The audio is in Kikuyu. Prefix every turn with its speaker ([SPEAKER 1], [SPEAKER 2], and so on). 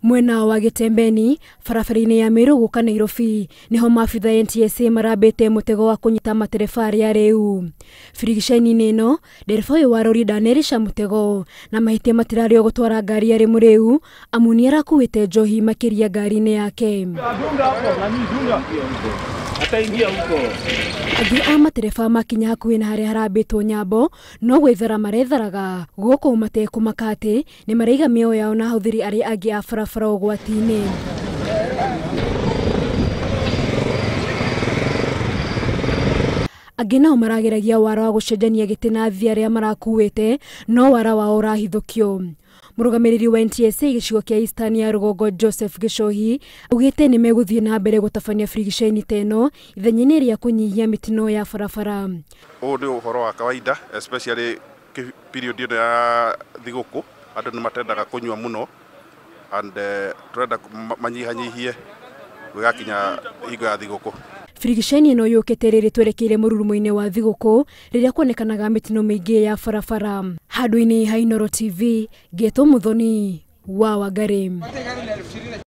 [SPEAKER 1] Mwena wa Gĩtembeni barabara-inĩ ya Meru gũka Nairobi niho maabitha NTSA marambĩte mũtego wa kũnyita matereba arĩa arĩu. Birigiceni-inĩ ĩno ndereba ũyũ wa rori ndanerisha mũtego na mahĩtia matirarĩ o gũtwara ngari arĩ mũrĩu amu nĩarakuĩte njohi makĩria ngari-inĩ yake. Angĩ a matereba makinya hakuhĩ na harĩa harambĩtwo nyambo no gwĩthara maretharaga gũkũ matekũmaka atĩ nĩ maraiga mĩoyo yao na ahũthĩri arĩa angĩ a barabara ũgwati-inĩ. Angĩ nao marageragia wara wa gũcenjania gĩtĩ na athii arĩa marakuĩte no wara wao ũrahithũkio. Mũrũgamĩrĩri wa NTSA gĩcigo kĩa Eastern ya rũgongo Joseph Gichohi augĩte nĩ megũthiĩ na mbere gũtabania birigiceni ta ĩno ithenya-inĩ rĩa kũnyihia mĩtino ya barabara.
[SPEAKER 2] Ũũ nĩ ũhoro wa kawaida especially period ĩno ya thigũkũ andũ nĩ matendaga kũnyua mũno and tũrenda manyihanyihie gũgakinya hingo ya thigũkũ.
[SPEAKER 1] Birigiceni ĩno yũkĩte rĩrĩ twerekeire mũrurumo-inĩ wa thigũkũ rĩrĩa kuonekanaga mĩtino mĩingĩ ya barabara. Handũ-inĩ ha Inooro TV, Ngetwo Muthoni wa Wangari.